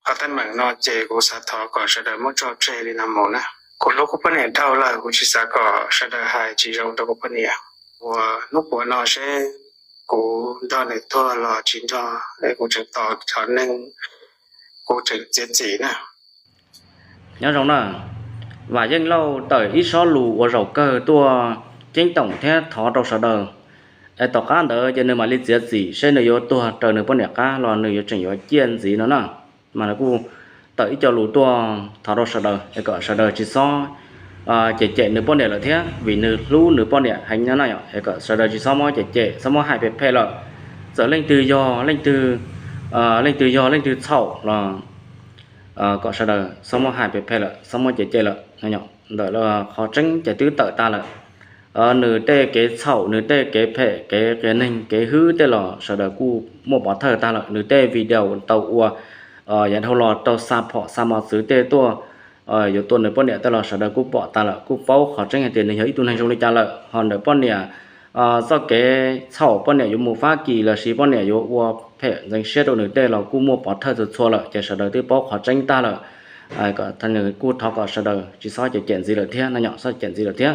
Qhov teeb meem no ces kuv xav thov kom sawv daws muab tso tseg li no mus na. Kuv hlub kuv poj niam dhau lawm, kuv tsis xav kom sawv daws hais tsis zoo rau kuv poj niam. Ua hnub puas no seb kuv nrog nws tuag los tsis nrog, es kuv tseem tos cov neeg, kuv tseem txiav txim na. Nyob zoo na, Vam Yeej Lauj tawm ib sob lus ua zaum kawg tuaj ceeb toom thiab thov rau sawv daws, es tom qab ntawd ces nws mam li txiav txim seb nws yuav tuag raws nws poj niam qab los nws yuav tseem yuav ciaj ntxiv no na. Mas nws kuj tawm ib co lus tuaj thov rau sawv daws es kom sawv daws tsis txhob cem cem nws poj niam lawm thiab, vim nws hlub nws poj niam heev no na yom, es kom sawv daws tsis txhob muab cem cem, txhob muab hais phem phem lawm. Txawm leej twg yog leej twg, leej twg yog leej twg txhaum los kom sawv daws txhob muab hais phem phem lawm, txhob muab cem cem lawm. Ntawm qhov tseeb ces twb tawm tag lawm. Nws tej kev txhaum, nws tej kev phem, kev qias neeg, kev hwb tej los sawv daws kuj muaj pov thawj tag lawm. Nws tej video tau ua yav dhau los rau xa phom xa mos txwv tej tuaj yuav tua nws poj niam tej los sawv daws kuj pom tag lawm, kuj paub qhov tseeb hais tias nws yog ib tug neeg zoo li cas lawm. Ho ntawm poj niam txoj kev txhaum poj niam yuav mus Fab Kis los sis poj niam yuav ua phem ntxeev siab rau nws tej los kuj muaj pov thawj txhua txhua lawm, ces sawv daws twb paub qhov tseeb tag lawm. Nws kuj thov kom sawv daws tsis txhob cem cem ntxiv lawm thiab no yom, txhob cem ntxiv lawm thiab.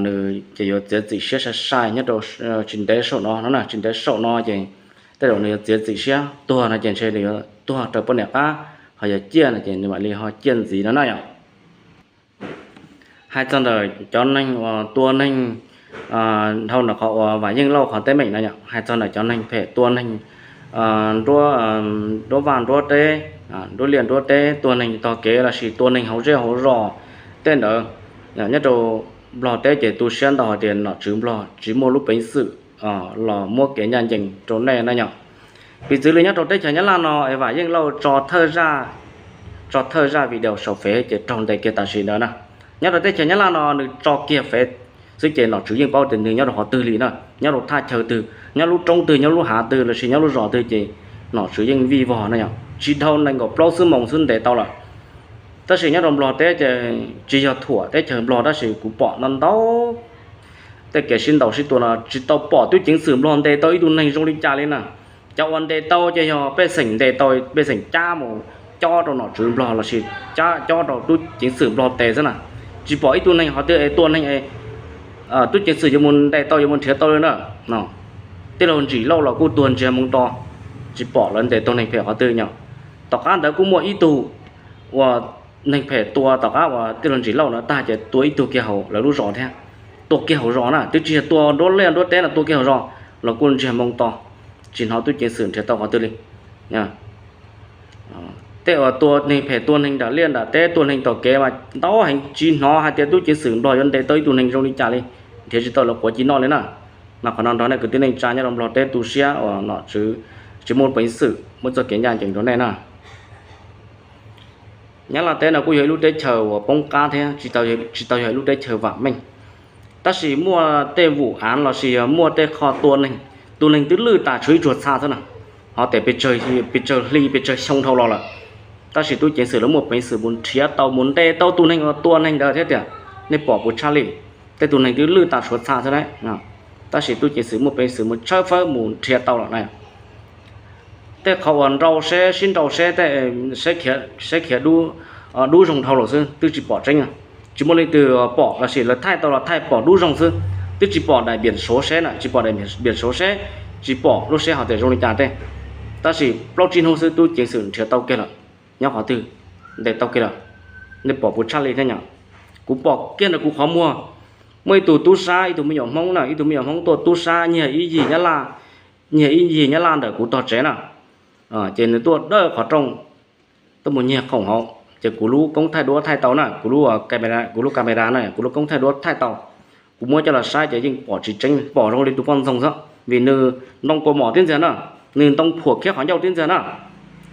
Nws ces yuav txiav txim siab sai sai nyob rau tsis ntev saum no no na, tsis ntev saum no ces tej zaum nws yuav txiav txim siab tuag no ces ntshe nws yuav tuag raws poj niam qab, ho yog ciaj no ces nws mam li ho ciaj ntxiv no na yom. Hais txog ntawm cov neeg uas tua neeg dhau ntawm qhov uas Vam Yeej Lauj qhov teeb meem no yom, hais txog ntawm cov neeg phem tua neeg nruab vaj nruab teb, nruab liaj nruab teb, tua neeg tog kev los sis tua neeg hauv zej hauv zos tej ntawd, nyob rau Nplog teb ces tu siab ntau hais tias nom tswv Nplog tsis muaj lub peev xwm los muab kev ncaj ncees rau nej na yom. Piv txwv li nyob rau teb chaws Nyab Laj no es Vam Yeej Lauj tso thawj zaj, tso thawj zaj video saum fev ces raug ntes kiag tam sim ntawd na. Nyob rau teb chaws Nyab Laj no nws tso kiag fev xwb ces nom tswv yeej paub tias nws nyob rau qhov twg li na, nyob rau thaj chaw twg, nyob lub roob twg, nyob lub hav twg los sis nyob lub zos twg ces nom tswv yeej vij vog na yom. Tsis dhau nees nkaum plaub xuab moos xwb ntes tau lawm. Tab sis nyob rau Nplog teb ces tsis yog thuam teb chaws Nplog tab sis kuv pom ntau ntau tej kev sib ntaus sib tua no tsis tau pom tub ceev xwm Nplog ntes tau ib tug neeg zoo li cas li na. Cov uas ntes tau ces yog pej xeem ntes tau, pej xeem cab mus cob rau nom tswv Nplog los sis cab cob rau tub ceev xwm Nplog tes xwb na. Tsis pom ib tug neeg qhov twg es tua neeg es tub ceev xwm yuav mus ntes tau yuav mus nrhiav tau li na. Tij laug Ntsim Lauj los kuj tuag ntsiag moo to, tsis pom lawv ntes tau neeg phem qhov twg yom. Tom qab ntawd kuj muaj ib tug uas neeg phem tua tom qab uas tij laug Ntsim Lauj no tag ces tua ib tug kiag hauv lawv lub zos thiab. Tua kiag hauv zos na, twb tsis yog tua nruab liaj nruab teb no, tua kiag hauv zos los kuj ntsiag moo to, tsis hnov tub ceev xwm nrhiav tau qhov twg li. Tej uas tua neeg phem, tua neeg nram liaj nram teb, tua neeg tom kev mas ntau heev, tsis hnov hais tias tub ceev xwm Nplog yuav ntes tau ib tug neeg zoo li cas li, nrhiav tsis tau lawv quav ci noj li na. Mas qhov no nrog nej kwv tij neej tsa nyob rau Nplog teb tu siab uas nom tswv tsis muaj peev xwm muab txoj kev ncaj ncees rau nej na. Nyab Laj teb no kuj yog ib lub teb chaws uas poob qab thiab tsis tau yog ib lub teb chaws vam meej. Tab sis muaj tej vum av los sis yog muaj tej qho tua neeg, tus neeg twb lwj tas tshuav ib tsuag txha xwb na, ho tes pes tsawg hli pes tsawg xyoo dhau los lawm. Tab sis tub ceev xwm lawv muaj peev xwm mus nrhiav tau mus ntes tau tus neeg uas tua neeg ntawd thiab tias, nej pom puas tshaj li, tej tus neeg twb lwj tas tshuav txha xwb na. Tab sis tub ceev xwm muaj peev xwm mus tshawb fawb mus nrhiav tau lawm na. Tej qhov uas nrau seb sib nrau seb, seb khiav dub zoo dhau lawm xwb twb tsis pom tseeb. Tsis muaj leej twg pom los sis lawv thaij tau los thaij pom dub zoo xwb, twb tsis pom daim npiam suav seb na, tsis pom daim npiam suav seb, tsis pom lub seb ho tias zoo li cas tej. Tab sis plaub tsib hnub xwb tub ceev xwm nrhiav tau kiag lawm, nyob qhov twg, ntes tau kiag lawm. Nej pom puas tshaj li thiab nyom. Kuv pom kiag ntawm kuv qhov muag, muaj ib tug tub sab, ib tug me nyuam Hmoob na, ib tug me nyuam Hmoob tuaj tub sab nyiag ib yig Nyab Laj, nyiag ib yig Nyab Laj ntawm kuv tog tsev na. Ces nws tuaj dawj qhov rooj, tuaj mus nyiag khoom hauv, ces kuv lub koob thaij duab thaij tau na, kuv lub, kuv lub camera na, kuv lub koob thaij duab thaij tau. Kuv muab coj los saib ces yeej pom tsis tseeb, pom zoo li tus poj ntxoog xwb, vim nws ntoo kaus mom tib ntxiag na, nws ntoo phuam khiab qhov ncauj tib ntxiag na.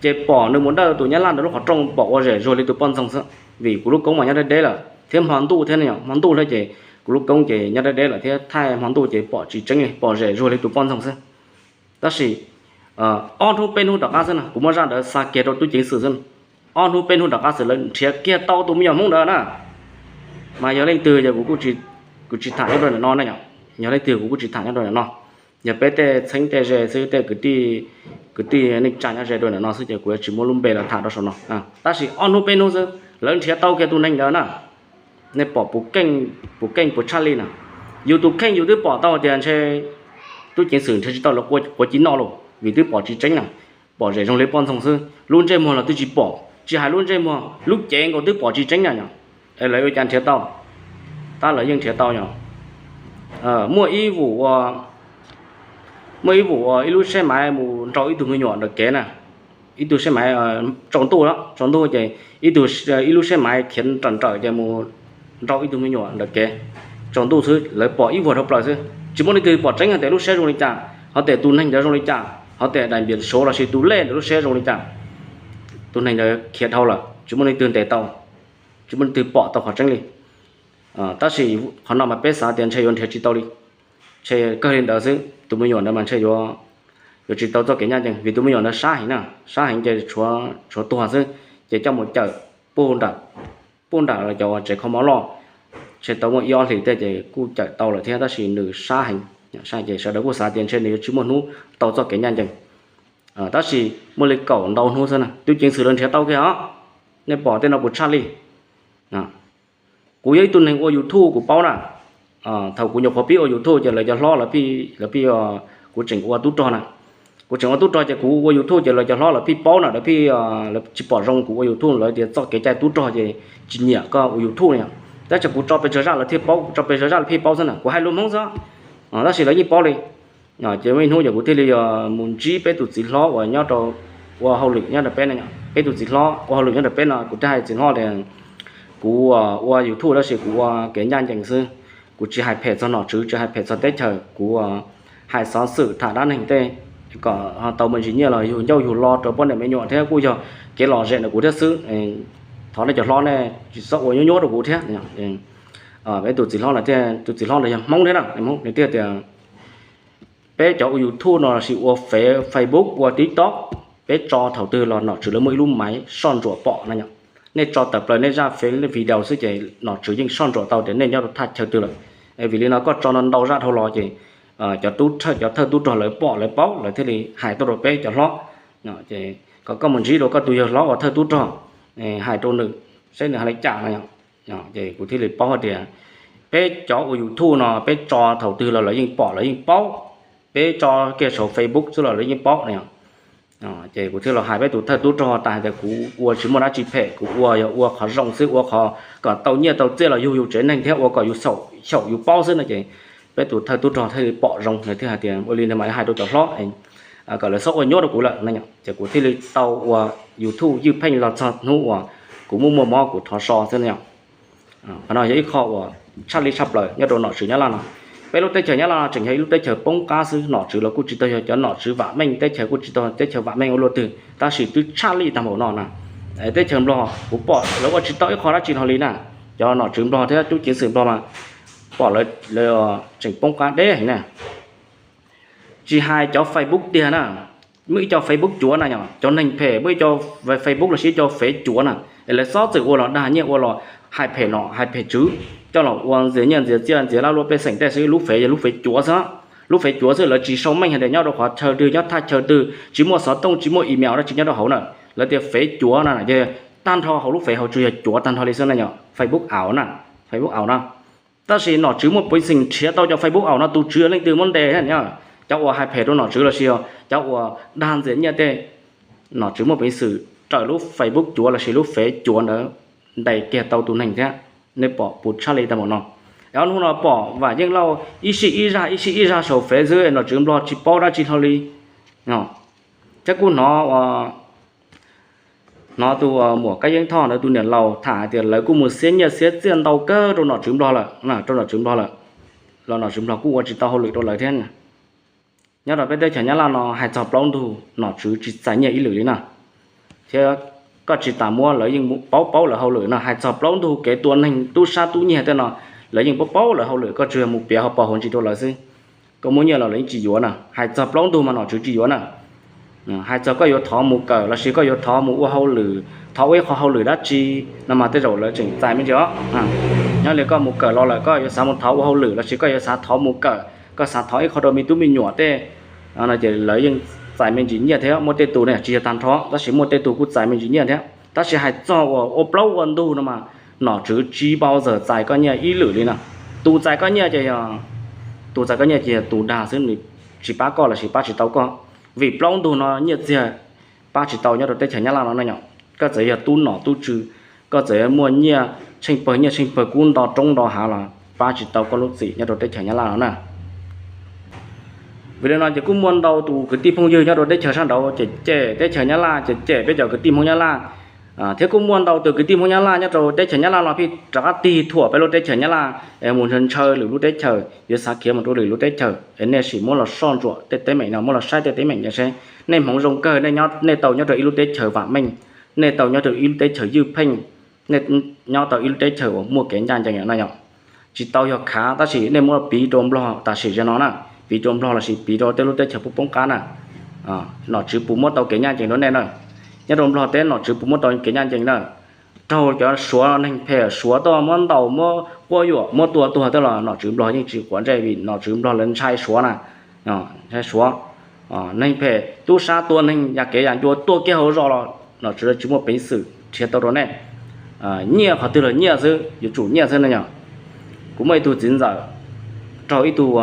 Ces pom nws mus dawj tus Nyab Laj ntawm lub qhov rooj pom ua zem zuag li tus poj ntxoog xwb, vim kuv lub koob mas nyob deb deb lawm thiab hmo ntuj thiab ne, hmo ntuj thiab ces kuv lub koob ces nyob deb deb lawm thiab thaij hmo ntuj ces pom tsis tseeb li, pom zem zuag li tus poj ntxoog xwb. Tab sis ob hnub peb hnub rov qab xwb na, kuv muab zaj ntawd xa kiag rau tub ceev xwm xwb, ob hnub peb hnub rov qab xwb lawv nrhiav kiag tau tus me nyuam Hmoob ntawd na. Mas yog leej twg yog kuv kuj tsis tham nyob rau ntawm no na, yog leej twg kuv kuj tsis tham nyob rau ntawm no. Yog peb tej txheeb tej ze xwb, tej kwv tij, kwv tij neej tsa nyob ze rau ntawm no xwb ces kuv yuav tsis muab lub npe los tham rau saum no. Tab sis ob hnub peb hnub xwb lawv nrhiav tau kiag tus neeg ntawd na. Nej pom puas keej puas tshaj li na. Yus tus kheej yus twb pom tau tias ntshe tub ceev xwm nrhiav tsis tau lawv quav ci noj los vim twb pom tsis tseeb na. Pom zem zoo li poj ntxoog xwb, lub ntsej muag los twb tsis pom, tsis hais lub ntsej muag, lub cev nkaus twb pom tsis tseeb na. Es lawv yuav cas nrhiav tau? Tab lawv yeej nrhiav tau yog muaj ib vum ua, muaj ib vum ua ib lub seb maiv mus nrau ib tug me nyuam ntawm kev na. Ib tug seb maiv tsaus ntuj, tsaus ntuj ces ib tug, ib lub seb maiv khiav nrawm nrawm ces mus nrau ib tug me nyuam ntawm kev. Tsaus ntuj xwb lawv pom ib vuag dhau plaws xwb, tsis muaj leej twg pom tseeb hais tias lub seb zoo li cas, hos tias tus neeg ntawd zoo li cas, hos tias daim npiam suav los sis tus lej ntawm lub seb zoo li cas. Tus neeg ntawd khiav dhau lawm tsis muaj leej twg ntes tau, tsis muaj leej twg pom tau qhov tseeb li. Tab sis qhov no mas peb xav tias ntshe yuav nrhiav tsis tau li, ntshe kawg li ntawd xwb. Tus me nyuam ntawd mas ntshe yuav tsis tau txoj kev ncaj ncees vim tus me nyuam ntawd sab heev na, sab heev ces tshuav tuag xwb, ces coj mus cawm puag nram, puag nram cov tsev kho mob loj. Ntshe tau muaj ib ob hlis tej ces kuj cawm tau lawm thiab tab sis nws sab heev, ces sawv daws kuj xav tias ntshe nws yuav tsis muaj hnub tau txoj kev ncaj ncees. Tab sis muaj li kaum ntau hnub xwb na tub ceev xwm lawv nrhiav tau kiag os. Nej pom tej no puas tshaj li? Kuv yog ib tug neeg ua YouTube kuv paub na. Thaum kuv nyuam qhuav pib ua YouTube ces lawv cov hlob lawv pib, kuv tseem ua tub rog na, kuv tseem ua tub rog ces kuv ua YouTube ces lawv cov hlob lawv pib paub na, lawv pib, lawv tsis pom zoo kuv ua YouTube, lawv tias txoj kev cai tub rog ces tsis nyiam koj ua YouTube no. Tab sis kuv tso pes tsawg zaj lawv thiaj paub, kuv tso pes tsawg zaj lawv pib paub xwb na, kuv hais lus Hmoob xwb. Tab sis lawv yeej paub li. Ces muaj ib hnub ces kuv thiaj li yog mus ntsib peb tus txiv hlob uas nyob rau, ua hauj lwm nyob rau peb no. Peb tus txiv hlob ua hauj lwm nyob rau peb no kuv thiaj hais txiv hlob tias kuv ua YouTube tab sis kuv ua kev ncaj ncees xwb, kuv tsis hais phem txog nom tswv, tsis hais phem txog teb chaws, kuv hais xov xwm tham dab neeg tej kom tau me ntsis nyiaj los yug ncauj yug lo rau poj niam me nyuam thiab kuj yog kev lom zem ntawm kuv thiab xwb. Thov nej cov hlob nej tsis txhob ua nyuab nyuab rau kuv thiab. Peb tus txiv hlob no thiaj, tus txiv hlob no yog Hmoob thiab na, nws thiaj tias peb cov ua YouTube no los sis ua Facebook ua TikTok, peb tso thaum twg los nom tswv lawv muaj ib lub maiv soj ntsuam pom na yom. Nej tso tawm plaws nej zaj Facebook video xwb ces nom tswv yeej soj ntsuam tau tias nej nyob rau thaj chaw twg lawm. Vim li no koj tso no ntau zaj dhau los ces cov tub, cov thawj tub rog lawv pom lawv paub lawv thiaj li hais tuaj rau peb cov hlob. Ces kom koj mus ntsib rau koj tus yawg hlob uas thawj tub rog, hais rau nws saib nws hais li cas no. Ces kuv thiaj li paub hais tias peb cov ua YouTube no peb tso thaum twg los lawv yeej pom lawv yeej paub, peb tso kiag saum Facebook xwb los lawv yeej paub no. Ces kuv thiaj los hais peb tus thawj tub rog tas hais tias kuv ua tsis muaj dab tsi phem, kuv ua yog ua qhov zoo xwb, ua qhov kom tau nyiaj tau txiaj los yug yus tsev neeg thiab ua kom yus xyaum yus paub xwb no. Ces peb tus thawj tub rog thiaj li pom zoo, nws thiaj hais tias ua li no mas hais rau cov hlob kom lawv txhob ua nyuab rau kuv lawm no. Ces kuv thiaj li tau ua YouTube ywj pheej los txog hnub uas kuv muaj muaj mob kuv thov so xwb no. Qhov no yog ib qho uas tshaj li tshaj plaws nyob rau nom tswv Nyab Laj no. Peb lub teb chaws Nyab Laj no tseem yog ib lub teb chaws poob qab xwb, nom tswv los kuj tsis tau yog cov nom tswv vam meej, teb chaws kuj tsis tau teb chaws vam meej ua luaj twg, tab sis twb tshaj li tag npaum no na. Teb chaws Nplog kuv pom lawv ua tsis tau ib qho dab tsi hlo li na. Cov nom tswv Nplog thiab tub ceev xwm Nplog mas pom lawv tseem poob qab deb heev na. Tsis hais cov Facebook tiag na, muaj ib co Facebook cuav na yom, cov neeg phem muaj ib co Facebook los sis ib co fev cuav na, es lawv xob txwm ua los dag nyiaj ua los hais phem nom hais phem tswv, coj los ua ntxias nyiaj ntxias txiaj ntxias laj luaj pej xeem tej xwb, lub fev yog lub fev cuav xwb. Lub fev cuav xwb, lawv tsis sau meej hais tias nyob rau qhov chaw twg, nyob thaj chaw twg, tsis muaj xov tooj tsis muaj email dab tsi nyob rau hauv na. Lawv tias fev cuav na, tag nrho hauv lub fev hauv tsuas yog cuav tag nrho li xwb na yom, Facebook aus na, Facebook aus na. Tab sis nom tswv muaj peev xwm nrhiav tau cov Facebook aus no tus tswv yog leej twg muab ntes thiab. Cov uas hais phem rau nom tswv los sis cov uas dag ntxias nyiaj tej, nom tswv muaj peev xwm raws lub Facebook cuav los sis lub fev cuav ntawd ntes kiag tau tus neeg thiab. Nej pom puas tshaj li tag npaum no? Ob hnub no pom Vam Yeej Lauj ib sij ib zaj ib sij ib zaj saum fev xwb, nom tswv Nplog tsis paub dab tsi hlo li. Thiab kuj hnov ua hnov tus muam Kab Yeeb Thoj ntawd tus niam laus tham hais tias lawv kuj mus xiab nyiaj xiab txiaj ntau kawg rau nom tswv Nplog lawm, rau nom tswv Nplog lawm, los nom tswv Nplog kuj ua tsis tau hauj lwm rau lawv thiab. Nyob rau peb teb chaws Nyab Laj no hais txog plaub ntug nom tswv tsis txais nyiaj ib lwm li na. Thiab koj tsis tas muab lawv yeej paub paub lawv hauj lwm no, hais txog plaub ntug kev tua neeg tub sab tub nyiag tej no, lawv yeej paub paub lawv hauj lwm, koj tsuas yog mus piav hauv paus hauv ntsis rau lawv xwb. Koj muab nyiaj los lawv yeej tsis yuav na, hais txog plaub ntug mas nom tswv tsis yuav na. Hais txog koj yuav thov mus kawm los sis koj yuav thov mus ua hauj lwm, thov ua ib qho hauj lwm dab tsi no mas tej zaum lawv tseem txais me ntsis os. Nyob li koj mus kawm los lawm koj yuav xav mus thov ua hauj lwm los sis koj yuav xav thov mus kawm, Koj xav thov ib qho rau me tub me nyuam tej, ces lawv yeej txais me ntsis nyiaj thiab. Muaj tej tus ne tsis yog tag nrho tab sis muaj tej tus kuj txais me ntsis nyiaj thiab. Tab sis hais txog uas ua plaub ua ntug no mas nom tswv tsis npau zawm txais koj nyiaj ib lwm li no. Tus txais koj nyiaj ces yog, tus txais koj nyiaj ces yog tus dag xwb, nws tsis pab koj los sis pab tsis tau koj. Vim plaub ntug no nyiaj txiag pab tsis tau nyob rau teb chaws Nyab Laj no no yom. Koj txawm yog tub nom tub tswv, koj txawm muaj nyiaj tsheej pawg nyiaj tsheej pawg kub nto roob nto hav los pab tsis tau koj lub txim nyob rau teb chaws Nyab Laj no na. Vim li no ces kuj muaj ntau tus kwv tij phooj ywg nyob rau teb chaws sab nraud ces cem teb chaws Nyab Laj, ces cem peb cov kwv tij Hmoob Nyab Laj, thiab kuj muaj ntau tus kwv tij Hmoob Nyab Laj nyob rau teb chaws Nyab Laj los pheej rov qab tig thuam peb lub teb chaws Nyab Laj es mus ntshaw ntshaw lwm lub teb chaws, yuav xav khiav mus rau lwm lub teb chaws. Es nej sim muab los soj ntsuam tej teeb meem no, muab los saib tej teeb meem no seb nej Hmoob zoo kawg, nej nyob, nej tau nyob rau ib lub teb chaws vam meej, nej tau nyob rau ib lub teb chaws ywj pheej, nej nyob tau ib lub teb chaws uas muaj kev ncaj ncees no yom. Tsis tau yog khav, tab sis nej muab piv rau Nplog tam sim no na, piv rau Nplog los sis piv rau tej lub teb chaws poob poob qab na, nom tswv puas muab tau kev ncaj ncees rau nej na? Nyob rau Nplog teb nom tswv puas muab tau kev ncaj ncees na? Raug cov Suav neeg phem Suav tuaj muab ntaus muab quab yuam muab tua tuag tuaj los nom tswv Nplog yeej tsis quav ntsej vim nom tswv Nplog lawv ntshai Suav na. Ntshai Suav, neeg phem tub sab tua neeg yam kev yam ncua tuaj kiag hauv zos los nom tswv lawv tsis muaj peev xwm nrhiav tau rau nej. Nyiaj qhov twg los nyiaj xwb, yuav tsum nyiaj xwb no yom. Kuv muaj ib tug txiv ntxawm raug ib tug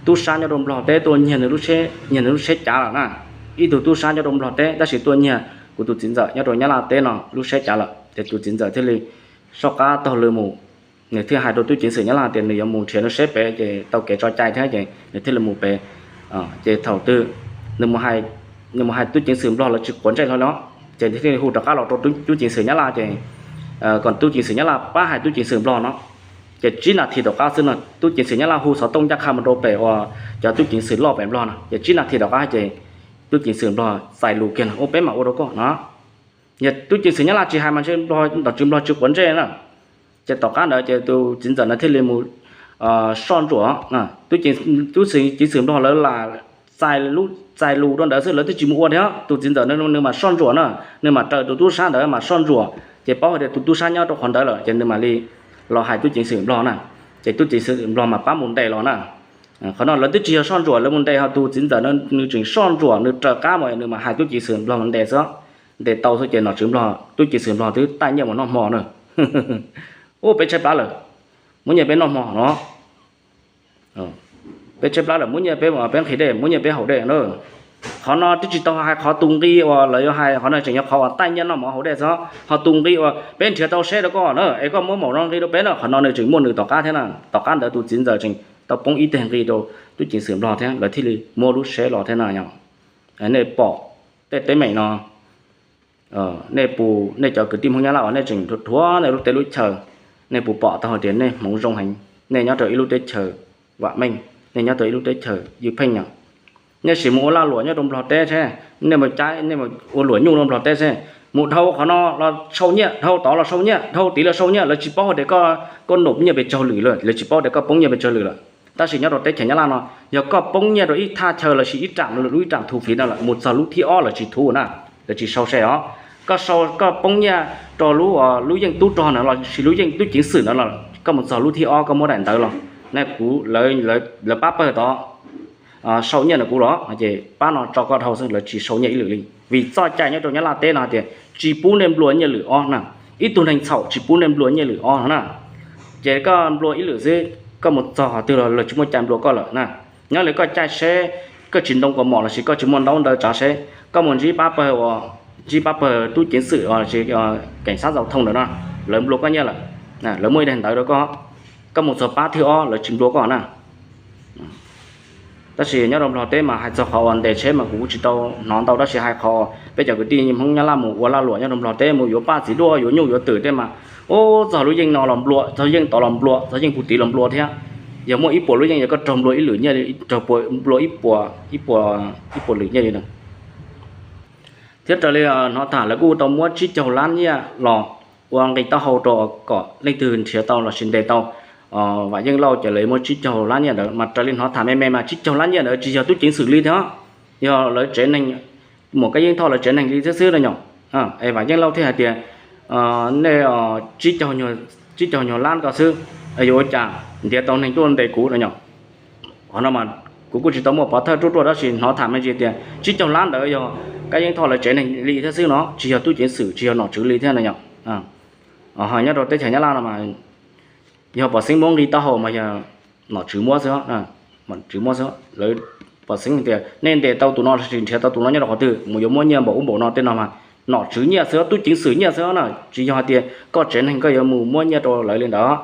tub sab nyob rau Nplog teb tuaj nyiag nws lub tsheb, nyiag nws lub tsheb cav lawm na. Ib tug tub sab nyob rau Nplog teb tab sis tuaj nyiag kuv tus txiv ntxawm nyob rau Nyab Laj teb no lub tsheb cav lawm, ces tus txiv ntxawm thiaj li soj qab taug lw mus. Nws thiaj hais rau tub ceev xwm Nyab Laj tias nws yuav mus nrhiav nws seb pem ces tau kev tso cai thiab ces nws thiaj li mus pem. Ces thaum twg nws mus hais tub ceev xwm Nplog lawv tsis quav ntsej hlo li, ces thiaj li hu rov qab los rau tub ceev xwm Nyab Laj ces kom tub ceev xwm Nyab Laj pab hais tub ceev xwm Nplog no. Ces tsib nas this tom qab xwb no tub ceev xwm Nyab Laj hu xov tooj ncaj qha mus rau pem uas cov tub ceev xwm loj pem Nplog no, ces tsib nas this tom qab ces tub ceev xwm Nplog txais lus kiag no, ua peb mam ua rau koj no. Yog tub ceev xwm Nyab Laj tsis hais mas ntshe nom tswv Nplog tsis quav ntsej na. Ces tom qab ntawd ces tus txiv ntxawm no thiaj li mus soj ntsuam, tub ceev xwm Nplog lawv lam txais lus rau ntawd xwb, lawv twb tsis mus ua thiab. Tus txiv ntxawm nws mam soj ntsuam na, nws mam raws tus tub sab ntawd mam soj ntsuam, ces paub hais tias tus tub sab nyob rau qhov ntawd lawm ces nws mam li los hais tub ceev xwm Nplog na, ces tub ceev xwm Nplog mam pab mus ntes los na. Qhov no lawv twb tsis yog soj ntsuam, lawv mus ntes, ho tus txiv ntxawm nws tseem soj ntsuam, nws raws qab mus nws mam hais tub ceev xwm Nplog mus ntes xwb. Ntes tau xwb ces nom tswv Nplog, tub ceev xwm Nplog twb taij nyiaj mus noj hmo na. Ua peb tshaib plab lawm, muab nyiaj peb noj hmo no. Peb tshaib plab lawm, muab nyiaj peb, peb nqhis dej, muab nyiaj peb haus dej na. Qhov no twb tsis tau hais qhov tus nqi uas lawv yuav hais, qhov no tseem yog qhov uas taij nyiaj noj mov haus dej xwb. Ho tus nqi uas peb nrhiav tau seb rau koj na es koj muab maum no nqi rau peb na, qhov no nws tseem muaj nws tom qab thiab na. Tom qab ntawd tus txiv ntxawm tseem tau poob ib teg nqi rau tub ceev xwm Nplog thiab lawv thiaj li muab lub seb los thiab na yom. Nej pom tej teeb meem no, nej pus, nej cov kwv tij Hmoob Nyab Laj uas nej tseem dhuav nej lub teb lub chaw, nej puas pom tau hais tias nej hmoov zoo heev, nej nyob rau ib lub teb chaws vam meej, nej nyob rau ib lub teb chaws ywj pheej yom. Nej sim mus ua lag luam nyob rau Nplog teb seb, nej mus caib, nej mus ua luam nyuj rau Nplog teb seb, mus dhau qhov no los sau nyiaj, dhau tod los sau nyiaj, dhau tid los sau nyiaj, lawv tsis paub hais tias koj nop nyiaj pes tsawg lwm lawm, lawv tsis paub tias koj poob nyiaj pes tsawg lwm lawm. Tab sis nyob rau teb chaws Nyab Laj no, yog koj poob nyiaj rau ib thaj chaw los sis ib ram, lub ib ram thu fis no lawm, mus txog lub thib ob lawv tsis thu na, lawv tsis sau se os. Koj sau, koj poob nyiaj rau lub, lub yeej tub rog na los sis lub yeej tub ceev xwm na los, koj mus txog lub thib ob koj muab daim ntawv los, na kuv, lawv pab pawg tod sau nyiaj ntawm kuv los ces pab no tso koj dhau xwb, lawv tsis sau nyiaj ib lwm li. Vim txoj cai nyob rau Nyab Laj teb no hais tias tsis pub nej nplua nyiaj lwm ob na. Ib tug neeg txhaum tsis pub nej nplua nyiaj lwm ob no na. Ces koj nplua ib lwm xwb, koj mus txog qhov twg los lawv tsis muaj cai nplua koj lawm na. Nyob li koj caij seb, koj tsis ntoo kaus mom los sis koj tsis muaj ntaub ntawv tsav seb, koj mus ntsib pab pawg uas, ntsib pab pawg tub ceev xwm los sis keem xab zaus thooj ntawm no, lawv nplua koj nyiaj lawm. Lawv muaj ib daim ntawv rau koj, koj mus txog pab thib ob lawv tsis nplua koj na. Tab sis nyob rau Nplog teb mas hais txog qhov uas ntes tsheb mas kuv kuj tsis tau hnov ntau, tab sis hais qhov peb cov kwv tij Hmoob Nyab Laj mus ua lag luam nyob rau Nplog teb, mus yuav paj txiv duaj, yuav nyuj yuav twm tej mas, ub, txog lub yeej no los nplua, txog yeej tod los nplua, txog yeej puag tid los nplua thiab. Yog muaj ib puas lub yeej, yog koj raug nplua ib lwm nyiaj, raug nplua ib puas, ib puas, ib puas lwm nyiaj li na. Thiab raws li hnov tham lawv kuj tau muab tsib caug lab nyiaj los ua nqi taub hau rau kom leej twg nrhiav tau los sis ntes tau Vam Yeej Lauj, ces lawv muab tsib caug lab nyiaj ntawd. Mas raws li hnov tham me me mas tsib caug lab nyiaj ntawd tsis yog tub ceev xwm li thiab, yog lawv tsev neeg, Muam Kab Yeej Thoj lawv tsev neeg li thiab xwb no yom. Es Vam Yeej Lauj thiaj hais tias, nej tsib caug nyuag lab ko xwb, yuav ua cas ntiav tau neeg tuaj ntes kuv no yom. Qhov no mas kuv kuj tsis tau muaj pov thawj ruaj ruaj tab sis hnov tham me ntsis tias tsib caug lab ntawd yog Kab Yeeb Thoj lawv tsev neeg li thiab xwb no, tsis yog tub ceev xwm, tsis yog nom tswv li thiab no yom. Nyob rau teb chaws Nyab Laj no mas yog Pov Xeeb muab nqi taub hau mas yog nom tswv muab xwb, nom tswv muab xwb. Lawv Pov Xeeb tias nej ntes tau tus no los sis nrhiav tau tus no nyob rau qhov twg mus yuav muab nyiaj npaum ub npaum no tej no mas nom tswv nyiaj xwb, tub ceev xwm nyiaj xwb na, tsis yog hais tias koj tsev neeg koj yuav mus muab nyiaj rau lawv li ntawd.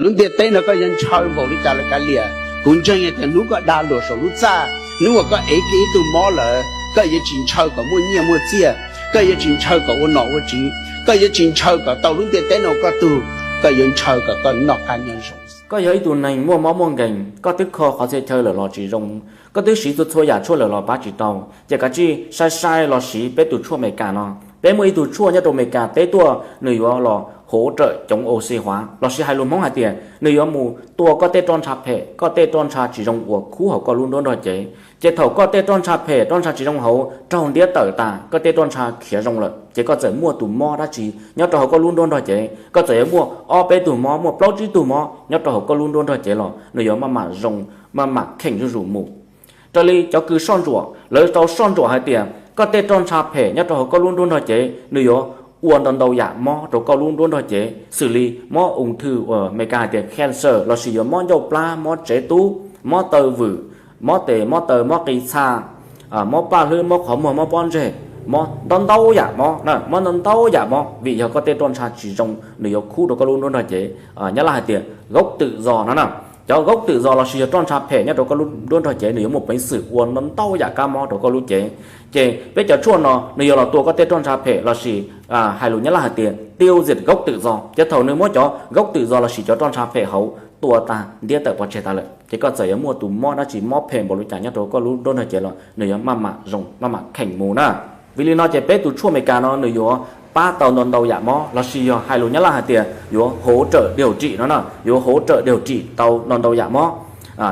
Lub ntiaj teb no koj yuav ntshaw npaum li cas los kav liam, kuv ntseeg tias hnub koj dag luag saum lub txaj, hnub uas koj ev kiag ib tug mob lawm, koj yuav tsis ntshaw kom muaj nyiaj muaj txiaj, koj yuav tsis ntshaw kom ua nom ua tswv, koj yuav tsis ntshaw kom tau lub ntiaj teb no koj tug, koj yuav ntshaw kom koj noj qab nyob zoo. Koj yog ib tug neeg muaj mob muaj nkeeg, koj twb kho qhov txhia chaw lawm los tsis zoo, koj twb siv txhua txhua yam tshuaj lawm los pab tsis tau, ces kav tsij sai sai los siv peb tus tshuaj Amelikas no. Peb muaj ib tug tshuaj nyob rau Amelikas teb tuaj, nws yuav los hauv rawm coob oxy huav, lossis hais lus Hmoob hais tias nws yuav mus tua koj tej roj ntsha phem, koj tej roj ntsha tsis zoo uas khub hauv koj lub nruab nrog cev. Ces thaum koj tej roj ntsha phem, roj ntsha tsis zoo hauv raug ntiab tawm tas, koj tej roj ntsha khiav zoo lawm, ces koj txawm muaj tus mob dab tsi nyob rau hauv koj lub nruab nrog cev, koj txawm yuav muaj ob peb tug mob, muaj plaub tsib tug mob nyob rau hauv koj lub nruab nrog cev los nws yuav maj mam zoo, maj mam kheem zuj zus mus. Raws li cov kws soj ntsuam, lawv tau soj ntsuam hais tias koj tej roj ntsha phem nyob rau hauv koj lub nruab nrog cev nws yuav ua ntau ntau yam mob rau koj lub nruab nrog cev, xws li mob ung thư uas Amelikas hais tias cancer, lossis yuav mob ncauj plab, mob tsev tub, mob taw vwm, mob tes mob taw, mob qi txha, mob paj hlwb, mob qhov muag, mob pob ntseg, mob ntau ntau yam mob, mob ntau ntau yam mob vim yog koj tej roj ntsha tsis zoo nws yuav khub rau koj lub nruab nrog cev. Nyab laj hais tias gốc tự do no na. Cov gốc tự do lossis yog roj ntsha phem nyob rau koj lub nruab nrog cev nws yuav muaj peev xwm ua ntau ntau yam kab mob rau koj lub cev. Ces peb cov tshuaj no nws yuav los tua koj tej roj ntsha phem lossis hais lus Nyab laj hais tias tiêu diệt gốc tự do. Ces thaum nws muab cov gốc tự do lossis cov roj ntsha phem hauv tua tas ntiab tawm pov tseg tas lawm, ces koj txawm yuav muaj tus mob dab tsi mob phem npaum li cas nyob rau koj lub nruab nrog cev los nws yuav maj mam zoo, maj mam kheem mus na. Vim li no ces peb tus tshuaj Amelikas no nws yuav pab tau ntau ntau yam mob, lossis yog hais lus Nyab laj hais tias yuav hỗ trợ điều trị no na, yuav hỗ trợ điều trị tau ntau ntau yam mob.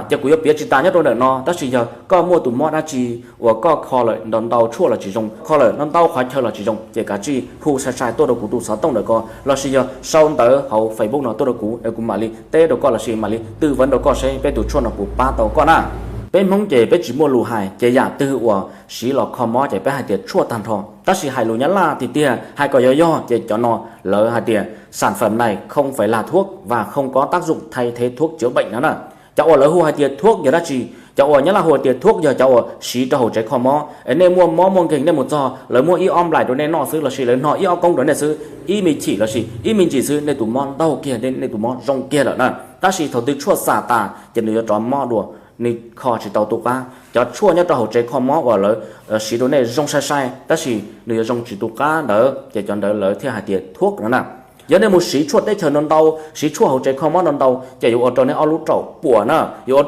Ces kuv yuav piav tsis tas nyob rau ntawm no, tab sis yog koj muaj tus mob dab tsi uas koj kho lawm ntau ntau tshuaj los tsis zoo, kho lawm ntau ntau qhov chaw los tsis zoo, ces kav tsij hu sai sai tuaj rau kuv tus xov tooj ntawm ko lossis yog sau ntawv hauv Facebook no tuaj rau kuv es kuv mam li teb rau koj lossis mam li tư vấn rau koj seb peb tus tshuaj no puas pab tau koj na. Peb Hmoob ces peb tsis muaj lus hais, ces yam twg uas siv los kho mob ces peb hais tias tshuaj tag nrho. Tab sis hais lus Nyab laj tiag tiag hais kom yog yog ces cov no lawv hais tias sản phẩm này không phải là thuốc và không có tác dụng thay thế thuốc chữa bệnh no na. Cov uas lawv hu hais tias thuốc yog dab tsi? Cov uas Nyab laj hu hais tias thuốc yog cov uas siv rau hauv tsev kho mob. Es nej muaj mob muaj nkeeg nej mus txog lawv muab ib ob nplaim rau nej noj xwb lossis lawv hno ib ob koob rau nej xwb, ib me chim lossis ib me ntsis xwb nej tus mob ntaug kiag, nej tus mob zoo kiag lawm na. Tab sis thaum twg tshuaj xam tas ces nws yuav rov mob dua, nws kho tsis tau tu qab. Cov tshuaj nyob rau hauv tsev kho mob uas lawv siv rau nej zoo sai sai tab sis nws yuav zoo tsis tu qab ntawd ces cov ntawd lawv thiaj hais tias thuốc no na. Yog nej mus siv tshuaj teb chaws no ntau, siv tshuaj hauv tsev kho mob no ntau ces yuav ua rau nej ob lub raum puas na, yuav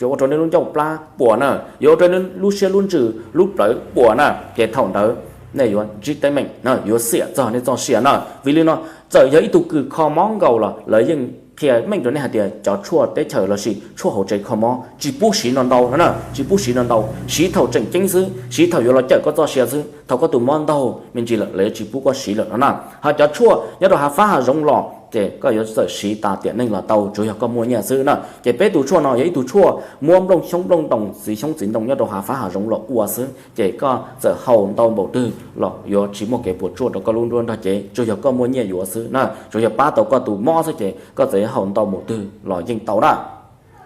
ua rau nej lub ncauj plab puas na, yuav ua rau nej lub siab lub ntsws lub plawv puas na, ces thaum ntawd nej yuav ntsib teeb meem na, yuav xiam txog nej txoj sia na. Vim li no txawm yog ib tug kws kho mob nkaus los lawv yeej qhia meej rau nej hais tias cov tshuaj teb chaws lossis tshuaj hauv tsev kho mob tsis pub siv no ntau no na, tsis pub siv no ntau, siv thaum tseem ceeb xwb, siv thaum yuav los cawm koj txoj sia xwb. Thaum koj tus mob ntaug me ntsis lawm lawv yeej tsis pub koj siv lawm no na. Ho cov tshuaj nyob rau hav fab hav zoov los ces koj yuav txawm siv tas tiam neej los tau tsuav yog koj muaj nyiaj xwb na. Ces peb tus tshuaj no yog ib tug tshuaj muab nplooj xyoob nplooj ntoos, txiv xyoob txiv ntoo nyob rau hav fab hav zoov los ua xwb, ces koj txawm haus ntau npaum twg los yuav tsis muaj kev puas tsuaj rau koj lub nruab nrog cev, tsuas yog koj muaj nyiaj yuav xwb na, tsuas yog pab tau koj tus mob xwb ces koj txawm yuav haus ntau npaum twg los yeej tau na.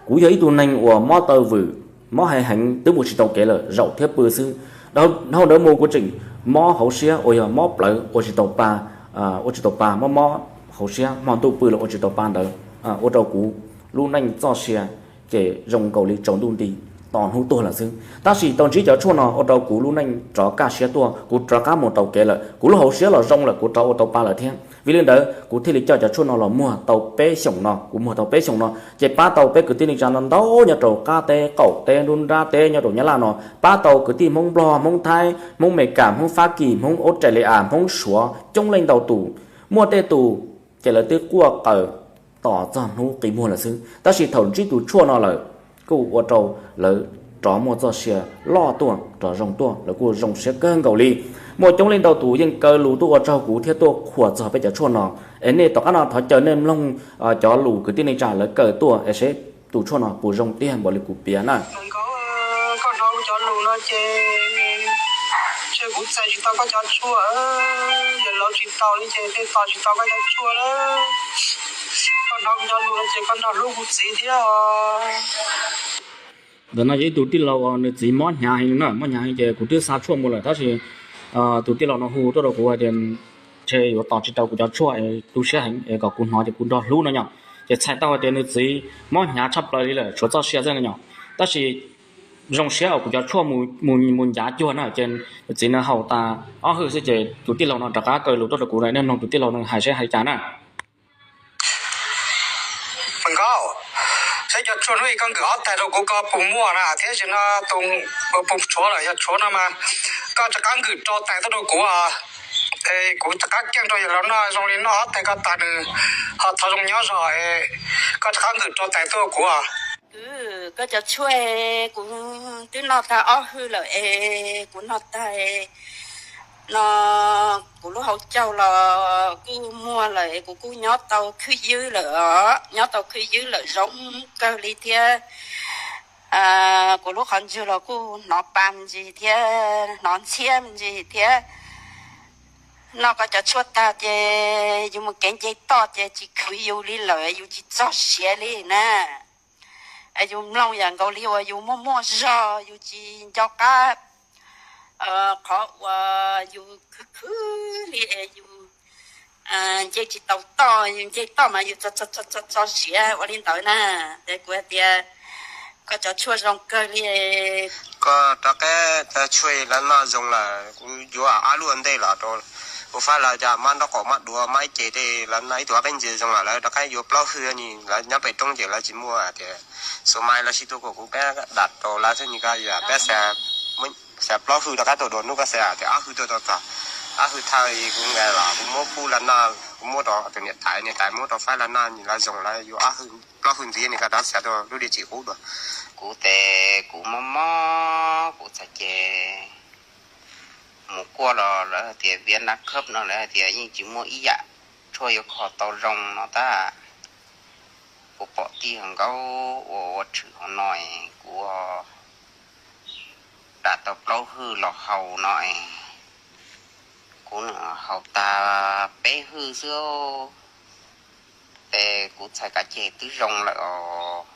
Kuv yog ib tug neeg uas mob taw vwm, mob heev heev twb mus tsis tau kev lawm, zaum thiab pw xwb. Dhau ntawd mus kuv tseem mob hauv siab uas yog mob plawv ua tsis tau pa, ua tsis tau pa, mob mob hauv siab, hmo ntuj pw los ua tsis tau pa ntawd, ua rau kuv lub neej txoj sia ces zoo nkaus li tsaus ntuj nti, tos hnub tuag lawm xwb. Tab sis tau ntsib cov tshuaj no ua rau kuv lub neej rov kaj siab tuaj, kuv rov qab mus tau kev lawm, kuv lub hauv siab los zoo lawm, kuv rov ua tau pa lawm thiab. Vim li ntawd kuv thiaj li coj cov tshuaj no los muag tau peb xyoos no, kuv muag tau peb xyoos no ces pab tau peb kwv tij neej tsa no ntau nyob rau qab teb qaum teb nruab nrab teb nyob rau Nyab Laj no, pab tau kwv tij Hmoob Nplog, Hmoob Thaib, Hmoob Meskas, Hmoob Fab Kis, Hmoob Australia, Hmoob Suav coob leej ntau tus. Muaj tej tus ces lawv twb quaj qw tos txog hnub qi muag lawm xwb, tab sis thaum ntsib tus tshuaj no lawm kuj ua rau lawv rov muaj txoj sia loj tuaj, rov zoo tuaj, lawv kuj zoo siab kawg nkaus li. Muaj coob leej ntau tus yeej kaw lus tuaj ua tsaug kuv thiab tuaj qhuas txog peb cov tshuaj no. Es nej tom qab no thov caw nej mloog cov lus kwv tij neej tsa lawv kaw tuaj es seb tus tshuaj no puas zoo tiag npaum li kuv piav na. Koj hnov kuv cov lus no ces, ces kuv txais tsis tau koj cov tshuaj, yog lawv tsis tau li ces tej tos tsis tau koj cov tshuaj lawm. Koj hnov kuv cov lus no ces koj nrog hlub kuv txiv thiab os. Ntawm no yog ib tug tij laug uas nws txiv mob hnyav heev na, mob hnyav heev ces kuv twb xa tshuaj mus lawm tab sis tus tij laug no hu tuaj rau kuv hais tias ntshe yuav tos tsis tau kuv cov tshuaj, tu siab heev es kom kuv hnov ces kuv nrog hlub no yom. Ces txhais tau hais tias nws txiv mob hnyav tshaj plaws li lawm, tshuav txoj sia xwb no yom. Tab sis zoo siab uas kuv cov tshuaj mus ncav cuag na ces nws txiv no haus tas ob hwj xwb ces tus tij laug no rov qab kaw lus tuaj rau kuv, nej mloog tus tij laug no hais seb hais cas na. Nkauj, saib cov tshuaj hnub ib koj nkwm ob taig rau kuv koj puas muaj na, thiab sim no tus puas tshuav lawm, yog tshuav no mas koj rov qab nkwm rau taig tuaj rau kuv, kuv rov qab keej rau yawg laus noj zoo li noj ob taig koj tas nws ho thov zoo nyob zog, koj rov qab nkwm rau taig tuaj rau kuv. Kwv, koj cov tshuaj kuv twb noj tag ob hwj lawm es kuv noj tag no, kuv lub hauv caug los kuj muag lawm es kuv kuj nyob tau khwb ywb lawm os, nyob tau khwb ywb lawm zoo kawg li thiab. Kuv lub qhov ntswg los kuj hnov pa ntsis thiab hnov ntxhiab ntsis thiab. Noj koj cov tshuaj tag ces yus mus kev nce toj ces tsis khwv yus li lawm, yus tsis txog siav li na. Yus mloog yam nkaus li uas yus muaj muaj zog, yus tsis nco qab qhov uas yus khwv khwv li es yus nce tsis tau toj, yus nce toj mas yus txog siav ua li ntawd na. Ces kuv hais tias koj cov tshuaj zoo kawg li. Koj rov qab cov tshuaj lawv noj zoo lawm, kuv yuav ob lub ua ntej los rau kuv faib lawv cov mab nraub qaum mab duav mab ib ce tej lawv noj ib tug ob peb ntsis zoo lawm, lawv rov qab yuav plaub hwj ni, lawv nyob pem roob ces lawv tsis muaj tias xuas mais los sis tuaj kom kuv peb dam rau lawv xwb ni, koj yuav peb xav plaub hwj rov qab tuaj dua hnub koj xav tias ob hwj tuaj tau txog, ob hwj thawj kuv nqa los kuv muab pub lawv noj, kuv muab rau tus niam tais, niam tais muab rau faib lawv noj ni, lawv zoo lawv yuav ob hwj plaub hwj ntxiv ni, koj rov xav tuaj lub dej tsis qub dua. Kuv tes kuv mob mob kuv txhais ces mus kuaj los lawv hais tias viav nab khawb no lawv hais tias yeej tsis muaj ib yam tshuaj yuav kho tau zoo no tab. Kuv pom tij nkauj ua ua tshwm hauv no, kuv dam tau plaub hwj los haus no es kuv haus tag peb hwj xwb ces kuv txhais kav ceg twb zoo lawm os.